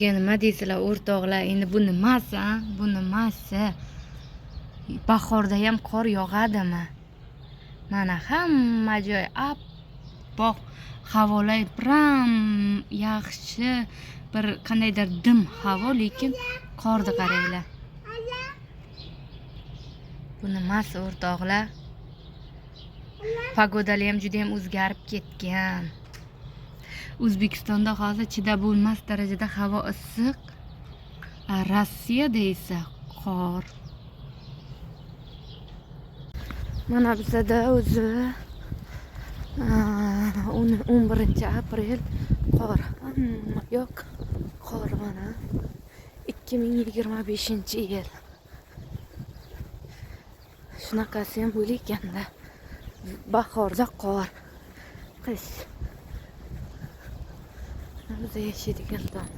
Nima deysizlar, o'rtoqlar? Endi bu nimasi, a? Bu nimasi? Bahorda ham qor yog'adimi? Mana hamma joy oppoq, havolar biram yaxshi, bir qandaydir dim havo, lekin qorni qaranglar. Bu nimasi, o'rtoqlar? Погода lar ham juda ham o'zgarib ketgan. O'zbekistonda hozir chidab bo'lmas darajada havo issiq, a Rossiyada esa qor. Mana bizada o'zi 11-aprel, qor, hamma yoq qor. Mana 2025-yil, shunaqasi ham bo'lar ekanda, bahorda qor, qish. Biza yashaydigan dom.